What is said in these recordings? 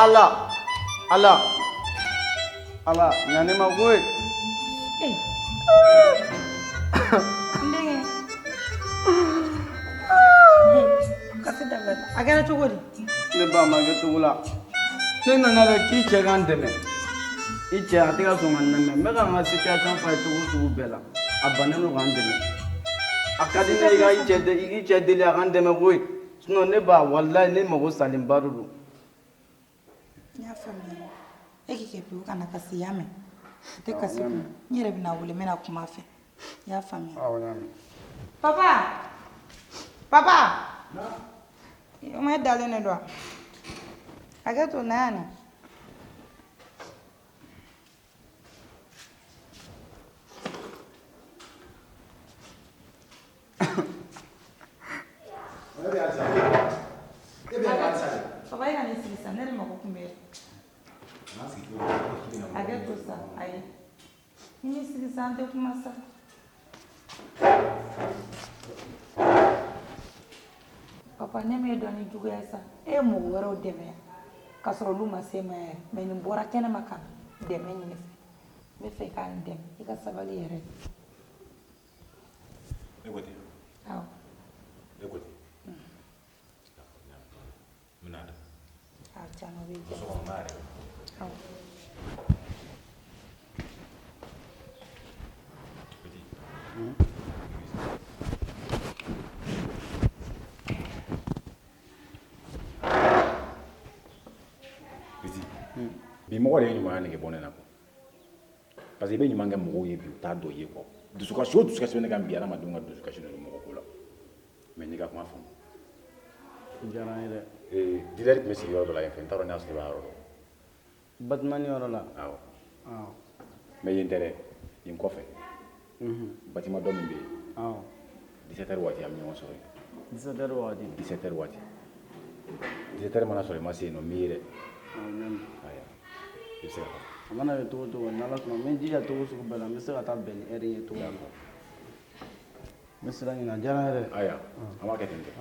Ala Ala Ala ɲa ne ma koyi. N denkɛ, kasi dabila, a kɛra cogo di? Ne ba, ma kɛ cogo la. Ne nana de k'i cɛ ka n dɛmɛ. I cɛ, a tɛ ka sɔn ka n dɛmɛ. N bɛ ka n ka situation f'a ye cogo sugu bɛɛ la, a bannen don ka n dɛmɛ. A ka di ne ye i ka i cɛ i k'i cɛ deli a ka n dɛmɛ koyi. Sinon ne ba, walayi, ne mago salenba de don. N y'a faamuya. E k'i kɛ pewu, kana kasi, y'a mɛn? I tɛ kasi kun. N yɛrɛ bɛna wele, n bɛna kuma a fɛ, i y'a faamuya? Awɔ, n y'a mɛn. Papa, papa, o ma e dalen de don wa? Hakɛ to, na yan nɔ. Papa, e ka n'i sigi sa, ne de mako tun bɛ. Hakɛ to sa, ayi. Ni m'i sigi sa, an tɛ kuma sa. Papa, ne m'e dɔn ni juguya ye sa. E ye mɔgɔ wɛrɛw dɛmɛ k'a sɔrɔ olu ma se ma yɛrɛ. Mais nin bɔra kɛnɛma ka dɛmɛ ɲini fɛ. N bɛ fɛ k'a dɛmɛ. I ka sabali yɛrɛ. Ne ko ten. Awɔ. Ne ko ten. N bɛna dɔn. A caman bɛ So kɔnɔ n'a yɛrɛ. Awɔ. Petit. Petit. Bi mɔgɔ de ye ɲumanya nege bɔ ne na quoi. Parce que i bɛ ɲuman kɛ mɔgɔw ye bi, u t'a dɔn i ye quoi. Dusukasi o dusukasi bɛ ne kan bi, adamadenw ka dusukasi de don mɔgɔ ko la. Mais n'i ka kuma faamu. O diyara n ye dɛ. Ee, dealer tun bɛ sigi yɔrɔ dɔ la yen fɛ, n t'a dɔn n'a sɔrɔ i b'a yɔrɔ dɔn. Batiment yɔrɔ la? Awɔ. Awɔ. Mais yen tɛ dɛ, yen kɔfɛ. Bâtiment dɔ min bɛ yen. Awɔ. 17 heures waati, an bɛ ɲɔgɔn sɔrɔ yen. 17 heures waati? 17 heures waati. 17 heures mana sɔrɔ i ma se yen nɔ, n b'i ye dɛ. Awɔ, n y'a mɛn. Ayiwa, i bɛ se ka taa. A mana kɛ cogo o cogo, n'Ala sɔnna, n bɛ n jija cogo sugu bɛɛ la, n bɛ se ka taa bɛn ni heure in ye cogo min na. N bɛ sira ɲini, a diyara n ye dɛ. Ayiwa, an b'a kɛ ten tɔ.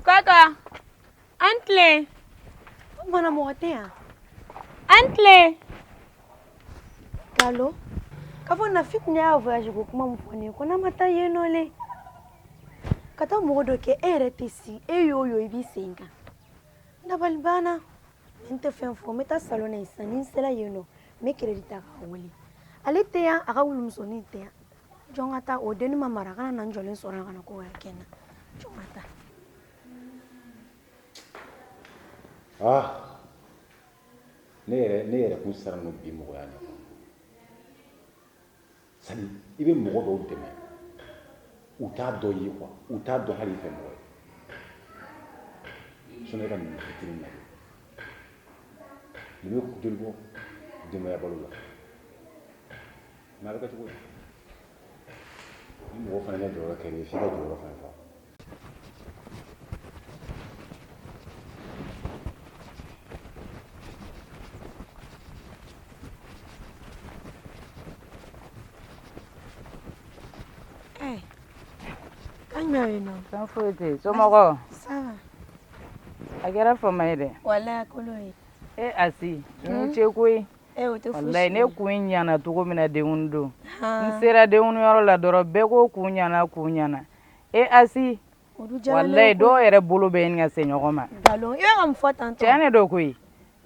Kaka, an tilen. O kumana mɔgɔ tɛ yan? An tilen. Galo, k'a fɔ Nafi kun y'a voyage ko kuma min fɔ ne ye, ko n'a ma taa yen nɔ le. Ka taa mɔgɔ dɔ kɛ, e yɛrɛ tɛ si, e y'o yo, i b'i sen kan. N dabali banna. N tɛ fɛn fɔ, n bɛ taa salon na yen sisan, ni n sera yen nɔ, n bɛ crédit ta k'a wele. Ale tɛ yan, a ka wulumusonin tɛ yan. Jɔn ka taa, o denni ma mara, a kana na n jɔlen sɔrɔ yan ka na ko wɛrɛ kɛ n na. Jɔn ka taa. Ah, ne yɛrɛ kun siran don bi mɔgɔya ɲɛ. Sani i bɛ mɔgɔ dɔw dɛmɛ, u t'a dɔn i ye quoi, u t'a dɔn hali i fɛ mɔgɔ ye. Sinon e ka nin fitinin lajɛ, nin bɛ joli bɔ denbaya balo la? Mais a bɛ kɛ cogo di ni mɔgɔ fana ka jɔyɔrɔ kɛra i ye, f'i ka jɔyɔrɔ fana fa. Eh, kan jumɛn bɛ yen nɔ? Fɛn foyi tɛ yen, somɔgɔw? Ça va. A kɛra fama ye dɛ. Walayi, a kolo ye. E Asi, i ni ce koyi. Eh, o tɛ fosi Walayi, ne ye. kun ɲana cogo min na denkundi don. Han. N sera denkundi la dɔrɔn, bɛɛ ko kun ɲana, kun ɲana. E Asi, O dun diyara ne ye walayi, koyi. dɔw yɛrɛ bolo bɛ ɲini ka se ɲɔgɔn ma. Nkalon, i bɛ ka mun fɔ tantɔ? Tiɲɛ de don koyi.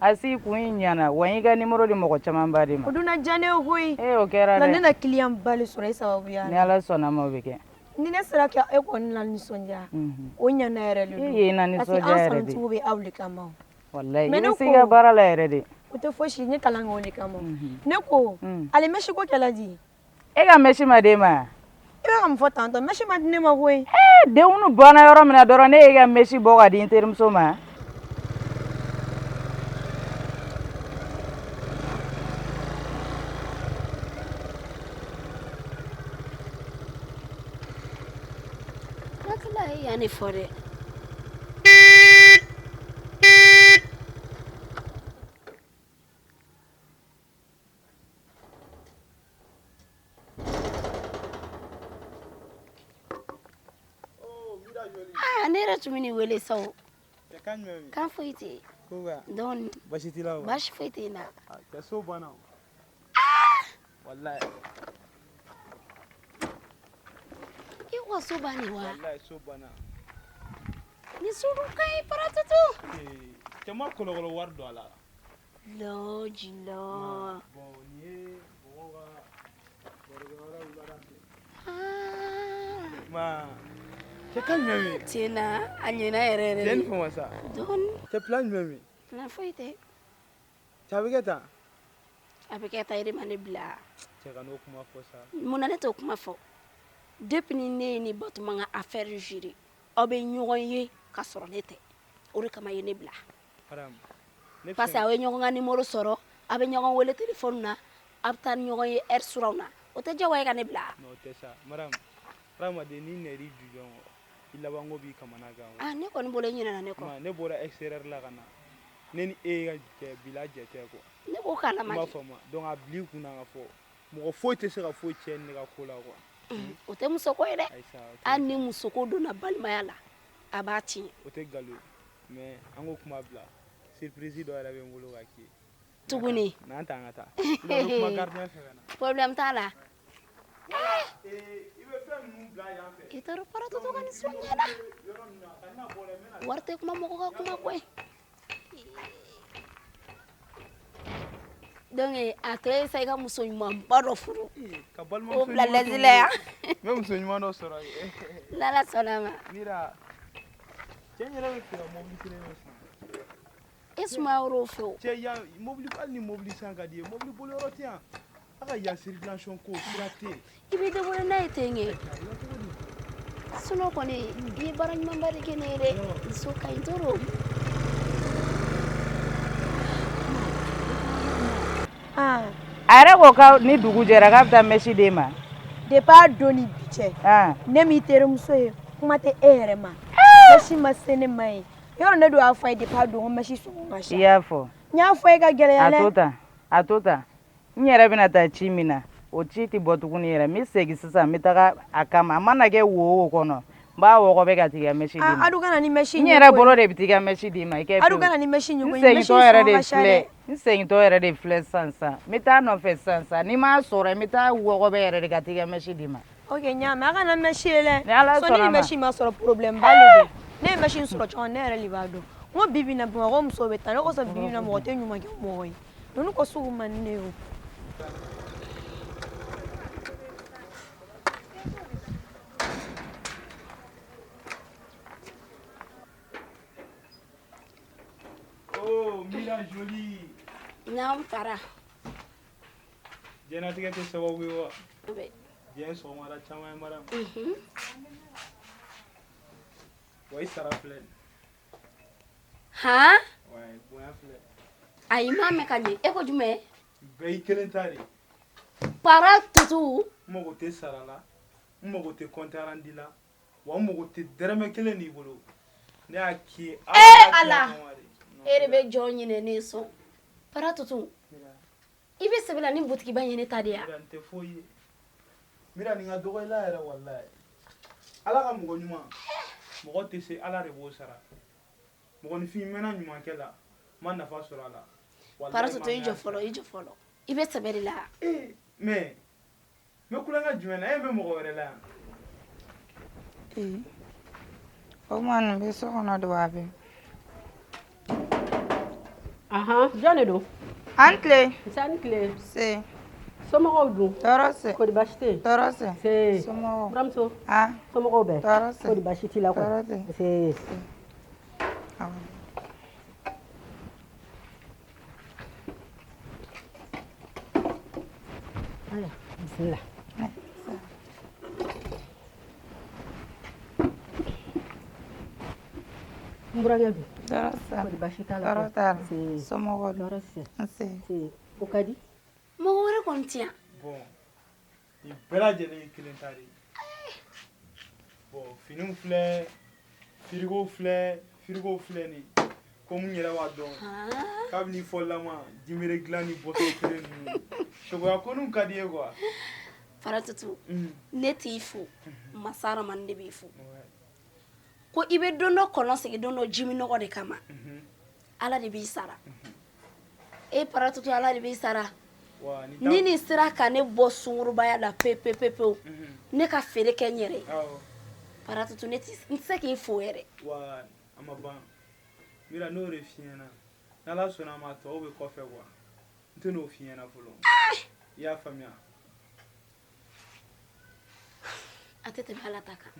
Asi, kun in ɲana wa, n y'i ka numéro di mɔgɔ camanba de ma. O dun na diya ne ye koyi. E, o kɛra Nka dɛ. ne na client ba de sɔrɔ e sababuya Ni la. Ala sɔnna ma, o bɛ kɛ. Ni ne sera ka e kɔni la nisɔndiya, o ɲana yɛrɛ de don. E ye na Parce que nisɔndiya an yɛrɛ de. sanucogo bɛ aw de kama o. Walayi, Mais i ne bɛ se i ka ko- baara la yɛrɛ de. O tɛ fosi, n ye kalan kɛ o de kama o. Ne ko, ale mèche ko kɛla di? E ka mèche ma d'e ma? I bɛ ka mun fɔ tantɔ? Mèche ma di ne ma koyi. Ee, denkundi banna yɔrɔ min na dɔrɔn, ne y'e ka mèche bɔ ka di n terimuso ma. Hakili ye yan de fɔ dɛ. Aa, ne yɛrɛ tun bɛ n'i wele sa o. Cɛ kan jumɛn bɛ yen? Kan foyi tɛ yen. Ko bɛ yan? Dɔɔni. Baasi t'i la o? Baasi foyi tɛ n na. Cɛ so banna o. Walayi. I ko so bannen wa? Walayi so banna. Ni so dun ka ɲi Paratutu. Ee, cɛ ma kɔlɔkɔlɔ wari don a la. Lɔji la. Bon, nin ye mɔgɔw ka barokɛyɔrɔ wulada fɛ. Ma, cɛ kan jumɛn bɛ yen? Tiɲɛ na, a ɲɛna yɛrɛ yɛrɛ de. Cɛ ni fama sa. Dɔɔni. Cɛ plan jumɛn bɛ yen? Plan foyi tɛ. Cɛ a bɛ kɛ tan? A bɛ kɛ tan, e de ma ne bila. Cɛ ka n'o kuma fɔ sa. Mun na ne t'o kuma fɔ? Depuis ni ne ye ni Batuma ka affaire gérer, aw bɛ ɲɔgɔn ye ka sɔrɔ ne tɛ. O de kama i ye ne bila. Haram. Ne Parce que aw ye ɲɔgɔn ka numéro sɔrɔ, aw bɛ ɲɔgɔn wele téléphone na, aw bɛ taa ni ɲɔgɔn ye restaurant na. O tɛ diyagoya ye ka ne bila. Non, o tɛ sa. Madame, hadamaden n'i nɛr'i jujɔn kɔ, i labanko b'i kamana gan. Ah, ne kɔni bolo i ɲinɛna ne kɔ. Ma, ne bɔra extérieur la ka na. Ne ni e ka jɛ bila jɛ tɛ quoi. Ne b'o kalama. I m'a faamu. Donc a bil'i kunna ka fɔ mɔgɔ foyi tɛ se ka foyi tiɲɛ ne ka ko la quoi. O tɛ musoko ye dɛ. Ayi sa, o tɛ. Hali ni musoko donna balimaya la, a b'a tiɲɛ. O tɛ nkalon ye. Mais an k'o kuma bila. Surprise dɔ yɛrɛ bɛ n bolo ka k'i ye. Tuguni. N'an ta an ka taa. N bɛ kuma gardien fɛ ka na. Problème t'a la. I bɛ fɛn ninnu bila yan fɛ. I taara Paratutu ka nin so ɲɛna. Wari tɛ kuma mɔgɔ ka kuma koyi. Donc a tɔ ye sa i ka muso ɲumanba dɔ furu. Ka balimamuso O bila ɲuman lɛsi la yan. N bɛ muso ɲuman dɔ sɔrɔ yen. N'Ala sɔnna ma. Mira, cɛ n yɛrɛ bɛ fɛ ka mobili kelen dɔ san. E Sumaworo fɛ o. Cɛ yan mobili, hali ni mobili san ka di ye, mobili boli yɔrɔ tɛ yan. A ka yan circulation ko sira tɛ yen. I b'i débrouiller n'a ye ten kɛ. Sinon kɔni i ye baara ɲumanba de kɛ ne ye dɛ. Muso ka ɲi trop. A yɛrɛ ko ko ni dugu jɛra k'a bɛ taa mɛsi d'e ma. Depuis a don ni bi cɛ, ne m'i terimuso ye, kuma tɛ e yɛrɛ ma. Mɛsi ma se ne ma ye. Yɔrɔ ne dun y'a fɔ a ye depuis a don ko mɛsi sɔngɔ ka ca. I y'a fɔ. N y'a fɔ e ka gɛlɛya dɛ. A to tan, a to tan. N yɛrɛ bɛna taa ci min na, o ci tɛ bɔ tuguni yɛrɛ. N bɛ segin sisan, n bɛ taga a kama. A mana kɛ wo o wo kɔnɔ, n b'a wɔgɔbɛ ka t'i ka mɛsi d'i ma. Adu ka na ni mɛsi N yɛrɛ bolo de bɛ t'i ka mɛsi d'i ma. I kɛ Adu ka na ni mɛsi ɲugun ye. N segintɔ yɛrɛ de filɛ. N segintɔ yɛrɛ de filɛ sisan sisan. N bɛ taa nɔfɛ sisan sisan. N'i m'a sɔrɔ, n bɛ taa wɔgɔbɛ yɛrɛ de ka t'i ka mɛsi d'i ma. Ok, n y'a mɛn. A kana mɛsi ye dɛ. Ni Ala Sɔn ni sɔnna ma. mɛsi ma sɔrɔ problème ba de don. Ne ye mɛsi in sɔrɔ cogo min ne yɛrɛ de b'a dɔn. N ko bi bi in na Bamakɔ musow bɛ tan, ne kosɔn bi bi in na mɔgɔ tɛ ɲuman kɛ mɔgɔ ye. Ninnu ko sugu man di ne ye o. Oh, Mira jolie. N'an fara. Diɲɛlatigɛ tɛ sababu ye wa? Diɲɛ sɔgɔmada caman ye madame. Wa i sara filɛ nin. Han? Ouais, bonya filɛ. Ayi, n m'a mɛn ka ɲɛ. E ko jumɛn? Bɛɛ y'i kelen ta de. Paratutu. N mago tɛ sara la, n mago tɛ compte rendu la, wa n mago tɛ dɛrɛmɛ kelen de bolo. Ne y'a k'i ye. Ee Ala! E de bɛ jɔn ɲinɛ ne sɔn. Paratutu. I bɛ sɛbɛ la ni butigiba in ye ne ta de ye wa? Mira, nin tɛ foyi ye. Mira, nin ka dɔgɔ i la yɛrɛ walayi. Ala ka mɔgɔ ɲuman, mɔgɔ tɛ se, Ala de b'o sara. Mɔgɔninfin mɛnna ɲumankɛ la, ma nafa sɔrɔ a la. Walayi, Paratutu, i ma jɔ mɛn a fɔlɔ, i jɔ fɔlɔ. I bɛ sɛbɛ de la. Ee, mais n bɛ kulonkɛ jumɛn na? E bɛ mɔgɔ wɛrɛ la yan. Ee, o tuma nin bɛ so kɔnɔ de wa a bɛ? Ahan, jɔn de don? An tile. Nse, a ni tile. Se. Somɔgɔw dun? Tɔɔrɔ se. Kɔri baasi tɛ yen? Tɔɔrɔ se. Se. Somɔgɔw. Buramuso. Ah. Somɔgɔw bɛɛ? Tɔɔrɔ se. Kɔri baasi t'i la kɔni? Tɔɔrɔ tɛ. Se. Awɔ. Ayiwa, bisimila. N burankɛ dun? Tɔɔrɔ se. Kɔri baasi t'a la? Tɔɔrɔ t'a la. Se. Somɔgɔw dun? Tɔɔrɔ se. Nse. Se. O ka di? Mɔgɔ wɛrɛ kɔni tɛ yan. Bon, nin bɛɛ lajɛlen ye kelen ta de ye. Bon, finiw filɛ, firigo filɛ, firigo filɛ nin ye. Komi n yɛrɛ b'a dɔn, kabini fɔlama jinbere dilan ni bɔsɔn feere ninnu, sogoya kɔniw ka di ye quoi. Paratutu, ne t'i fo, Masa Ramani de b'i fo. Ko i bɛ don dɔ kɔlɔn segin don dɔ jiminɔgɔ de kama. Ala de b'i sara. E Paratutu, Ala de b'i sara. Wa ni Ni nin sera ka ne bɔ sungurubaya la pe pe pe pewu, ne ka feere kɛ n yɛrɛ ye. Paratutu, ne ti n tɛ se k'i fo yɛrɛ. Wa a ma ban Mira, n'o de f'i ɲɛna, n'Ala sɔnna a ma, a tɔw bɛ kɔfɛ quoi. N tɛ n'o f'i ɲɛna fɔlɔ, i y'a faamuya? A tɛ tɛmɛ Ala ta kan.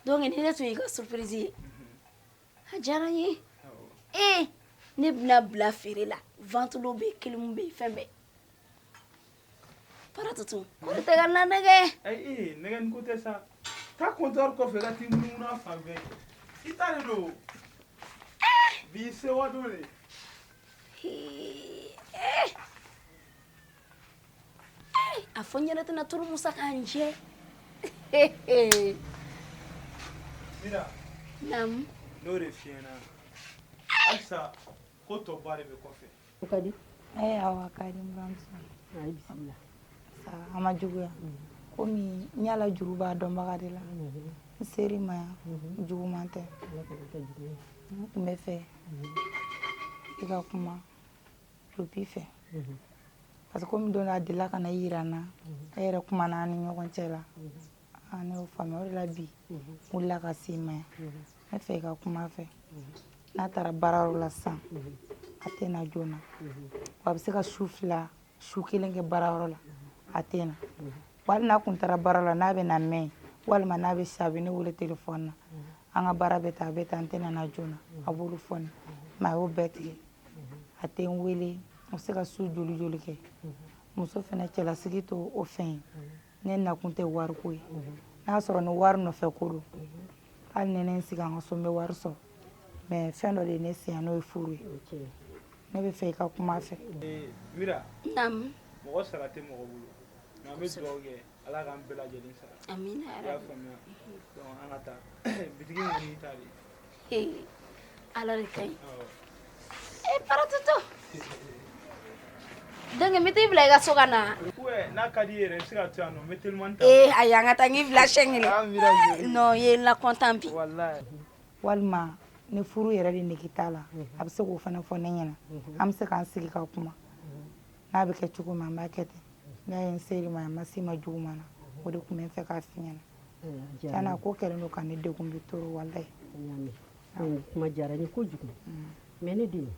Donc ni ne tun y'i ka surprise ye, a diyara n ye. Ee, ne bɛna bila feere la, ventilo bɛ yen, clim bɛ yen, fɛn bɛɛ. Paratutu, ko de tɛ ka n la nɛgɛ. Ayi, ee, nɛgɛni ko tɛ sa. Taa comptoir kɔfɛ ka t'i munumunu a fan bɛɛ, i ta de don bi, sewa don de. Ee, a fɔ n yɛrɛ tɛna turu musa k'an jɛ. Mira. Naamu. N'o de f'i ɲɛna halisa, ko tɔba de bɛ kɔfɛ. O ka di. Ee, awɔ, a ka di n buramuso. Ayi, bisimila. Sa a ma juguya, komi n y'a la juru b'a dɔnbaga de la. N ser'i ma yan, juguman tɛ. N tun bɛ fɛ i ka kuma Lopi fɛ, parce que komi don dɔ a delila ka na i yira n na, e yɛrɛ kumana an ni ɲɔgɔn cɛ la, ne y'o faamuya. O de la bi n wulila ka se i ma yan. Ne fɛ i ka kuma a fɛ. N'a taara baarayɔrɔ la sisan, a tɛ na joona, wa a bɛ se ka su 2, su 1 kɛ baarayɔrɔ la, a tɛ na. Wa hali n'a kun taara baara la, n'a bɛ na mɛn, walima n'a bɛ se, a bɛ ne wele telefɔni na, an ka baara bɛ tan, a bɛ tan, n tɛna na joona, a b'olu fɔ ne. Mais a y'o bɛɛ tigɛ, a tɛ n wele. A bɛ se ka su joli joli kɛ. Muso fana cɛlasigi to o fɛn ye. Ne nakun tɛ wariko ye. N'a sɔrɔ ni wari nɔfɛ ko don, hali ni ne n sigi an ka so, n bɛ wari sɔrɔ. Mais fɛn dɔ de ye ne se yan, n'o ye furu ye. Ne bɛ fɛ i ka kuma a fɛ. Mira. Naamu. Mɔgɔ sara tɛ mɔgɔ bolo, mais an bɛ dugawu kɛ, Ala k'an bɛɛ lajɛlen sara. Amina. I y'a faamuya? Donc an ka taa bitigi in kɔni y'i ta de ye. Ala de ka ɲi. E Paratutu, donc n bɛ t'i bila i ka so ka na. Ouais, n'a ka di i yɛrɛ, i bɛ se ka to yan nɔ, n bɛ telimani ta. Ee, ayi, an ka taa, n k'i bila siɲɛ kelen. Ah, Mira, Non, i ye n la content bi. Walayi. Walima ni furu yɛrɛ de nege t'a la, a bɛ se k'o fana fɔ ne ɲɛna. An bɛ se k'an sigi ka kuma. N'a bɛ kɛ cogo min, an b'a kɛ ten. N'a ye n ser'i ma, a ma s'i ma juguman na. O de tun bɛ n fɛ k'a f'i ɲɛna. Tiɲɛna, ko kɛlen don ka ne degun bi toro, walayi. O kuma diyara n ye kojugu. Mais ne den,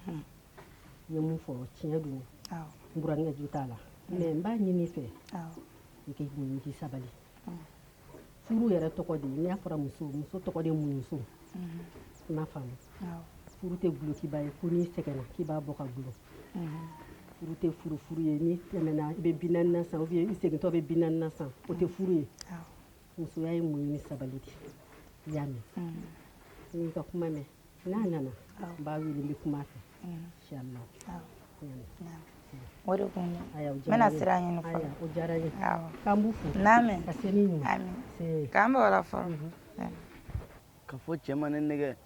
i ye mun fɔ, tiɲɛ don. N burankɛ jo t'a la, mais n b'a ɲini i fɛ, i k'i muɲu, k'i sabali. Furu yɛrɛ tɔgɔ de ye, n'i y'a fɔra muso, muso tɔgɔ de ye muɲuso. I m'a faamu? Furu tɛ dulokiba ye ko n'i sɛgɛnna k'i b'a bɔ ka gulon. Furu tɛ furu furu ye n'i tɛmɛna i bɛ 40 na san, ou bien i segintɔ bɛ 40 na san, o tɛ furu ye. Musoya ye muɲu ni sabali de ye. I y'a mɛn? N y'i ka kuma mɛn. N'a nana, n b'a wele, n bɛ kuma a fɛ, inchallah. O de kun don. N bɛna sira ɲini fɔlɔ. O diyara n ye. K'an b'u fo. N'a mɛn. Ka se ni ɲuman. Amin. K'an bɛn o la fɔlɔ. Ka fɔ cɛ ma ne nɛgɛ.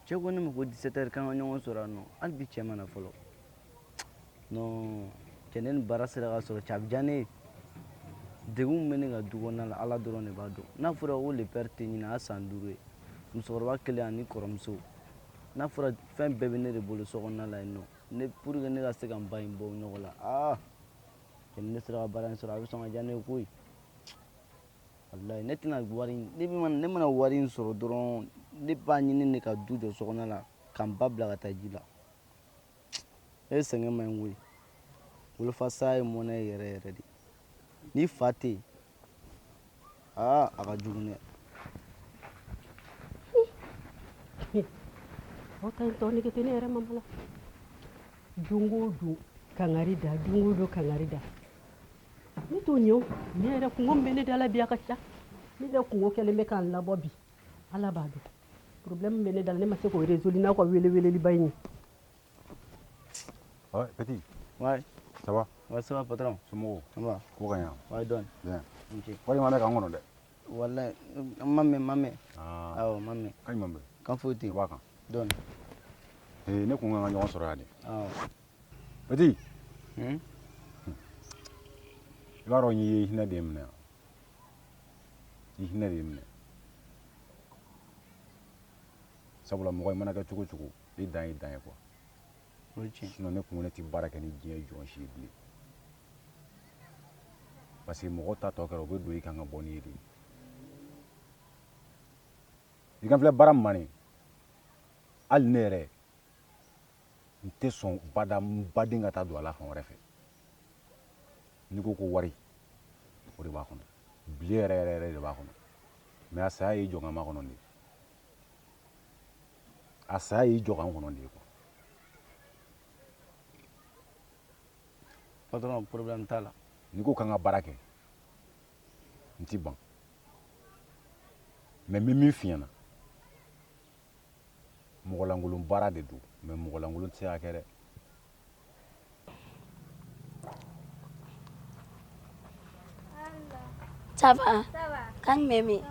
Cɛ ko ne ma ko 17 heures k'an ka ɲɔgɔn sɔrɔ yan nɔ. Hali bi cɛ ma na fɔlɔ. Non, cɛ, ne ni baara sera ka sɔrɔ, cɛ, a bɛ diya ne ye. Degun min bɛ ne ka du kɔnɔna la, Ala dɔrɔn de b'a dɔn. N'a fɔra ko le père tɛ ɲinɛ, a san 5 ye. Musokɔrɔba kelen ani kɔrɔmuso. N'a fɔra fɛn bɛɛ bɛ ne de bolo so kɔnɔna la yen nɔ. Ne pour que ne ka se ka n ba in bɔ nɔgɔ la. Aa, cɛ, ni ne sera ka baara in sɔrɔ, a bɛ sɔn ka diya ne ye koyi. Walayi, ne tɛna wari in, ne mana, ne mana wari in sɔrɔ dɔrɔn, ne b'a ɲini de ka du jɔ so kɔnɔna la, ka n ba bila ka taa ji la. E sɛgɛn man ɲi koyi. Wolofa saya ye mɔnɛ yɛrɛ yɛrɛ de. N'i fa tɛ yen, aa, a ka jugu dɛ. Aw ta in tɔ nege tɛ ne yɛrɛ ma la. Don o don kangari da, don o don kangari da. Ne t'o ɲɛ o. Ne yɛrɛ kungo min bɛ ne da la bi, a ka ca. Ne yɛrɛ kungo kɛlen bɛ k'an labɔ bi, Ala b'a dɔn. Problème min bɛ ne da la, ne ma se k'o résoudre n'aw ka wele weleliba in ye. Ouais, petit. Ouais. Ça va? Ouais, ça va, patron. Somɔgɔw? Ça va. Ko ka ɲi? Ouais, dɔɔni. Bien. Ok. Walima ne k'an kɔnɔ dɛ. Wallahi, n ma mɛn, n ma mɛn. Ah. Awɔ, n ma mɛn. Kan jumɛn bɛ? Kan foyi tɛ yen. B'a kan. Dɔɔni. Eh, ne kun kan ka ɲɔgɔn sɔrɔ yan de. Awɔ. Petit. Hmm? I b'a dɔn, i ye hinɛ de ye minɛ yan. I hinɛ de ye minɛ. Sabula mɔgɔ i mana kɛ cogo o cogo, i dan y'i dan ye quoi. O ye tiɲɛ. Sinon ne kun ko ne ti baara kɛ ni diɲɛ jɔn si ye bilen. Parce que mɔgɔw ta tɔ kɛra u bɛ don i kan ka bɔ n'i ye de. I kan filɛ baara min ma nin, hali ne yɛrɛ n tɛ sɔn bada n baden ka taa don a la fan wɛrɛ fɛ. N'i ko ko wari, o de b'a kɔnɔ. Bile yɛrɛ yɛrɛ yɛrɛ de b'a kɔnɔ. Mais a saya y'i jɔ ka makɔnɔ de ye. A saya y'i jɔ k'an kɔnɔ de ye quoi. Patron, problème t'a la. N'i ko k'an ka baara kɛ, n ti ban. Mais n bɛ min f'i ɲɛna, mɔgɔlankolon baara de don, mais mɔgɔlankolon tɛ se ka kɛ dɛ. Ça va? Kan jumɛn bɛ yen?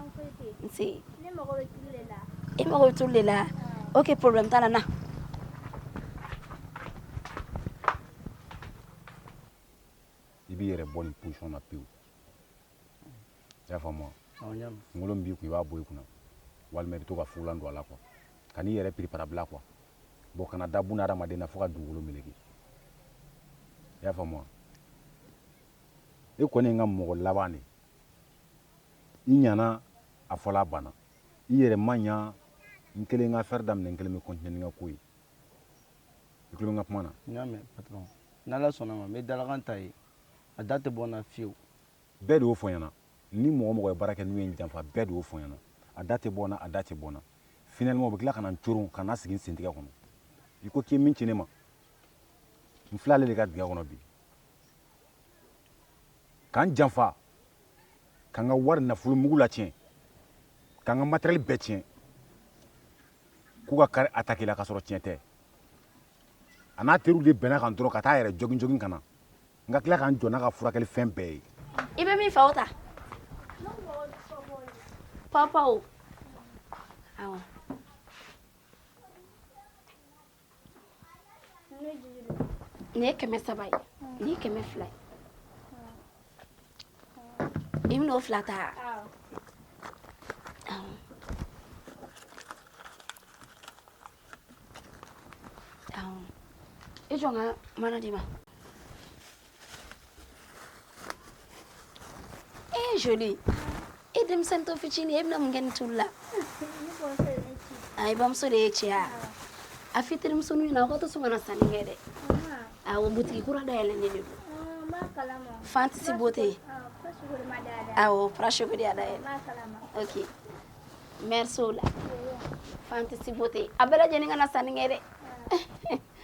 Nse. Ne mago bɛ tulu de la. E mago bɛ tulu de la? Ok, problème t'a la, na. I b'i yɛrɛ bɔ nin position na pewu. I y'a faamu wa? Awɔ, n y'a mɛn. Kunkolo min b'i kun, i b'a bɔ i kunna. Walima i bɛ to ka fugulan don a la quoi. Ka n'i yɛrɛ piriparabila quoi. Bon, kana da buna hadamaden na fo ka dugukolo meleke. I y'a faamu wa? E kɔni ye n ka mɔgɔ laban de ye. I ɲana, a fɔla a banna. I yɛrɛ ma ɲa, n kelen ka affaire daminɛ, n kelen bɛ continuer ni n ka ko ye. I tulo bɛ n ka kuma na? N y'a mɛn patron. N'Ala sɔnna ma, n bɛ dalakan ta ye. A da tɛ bɔ n na fiyewu. Bɛɛ de y'o fɔ n ɲɛna. Ni mɔgɔ o mɔgɔ ye baara kɛ n'u ye n janfa, bɛɛ de y'o fɔ n ɲɛna. A da tɛ bɔ n na, a da tɛ bɔ n na. Finalement, u bɛ tila ka na n coron, ka na sigi n sentigɛ kɔnɔ. I ko k'i ye min ci ne ma, n filɛ ale de ka dingɛ kɔnɔ bi. Ka n janfa, ka n ka wari nafolo mugu latiɲɛ, ka n ka matériel bɛɛ tiɲɛ, k'u ka kari attaquer la k'a sɔrɔ tiɲɛ tɛ. A n'a teriw de bɛnna kan dɔrɔn ka taa yɛrɛ jogin jogin ka na. N ka tila ka n jɔ n'a ka furakɛli fɛn bɛɛ ye. I bɛ min fɛ o ta. Papa o. Awɔ. Nin ye 300 ye. Nin ye 200 ye. I bɛn'o fila ta. Awɔ. Awɔ. I jɔ n ka mana d'i ma. Eh joli. E denmisɛnnin tɔ fitinin, e bɛna mun kɛ nin tulu la? A i bamuso de ye cɛ ya? A f'i terimusoninw ɲɛna aw ka to so ka na sanni kɛ dɛ. Awɔ, butigi kura dayɛlɛnnen de don. Fantisi beauté. Awɔ, Prachoko de y'a dayɛlɛ. Ok. Merci o la. Fantisi beauté. A bɛɛ lajɛlen ka na sanni kɛ dɛ.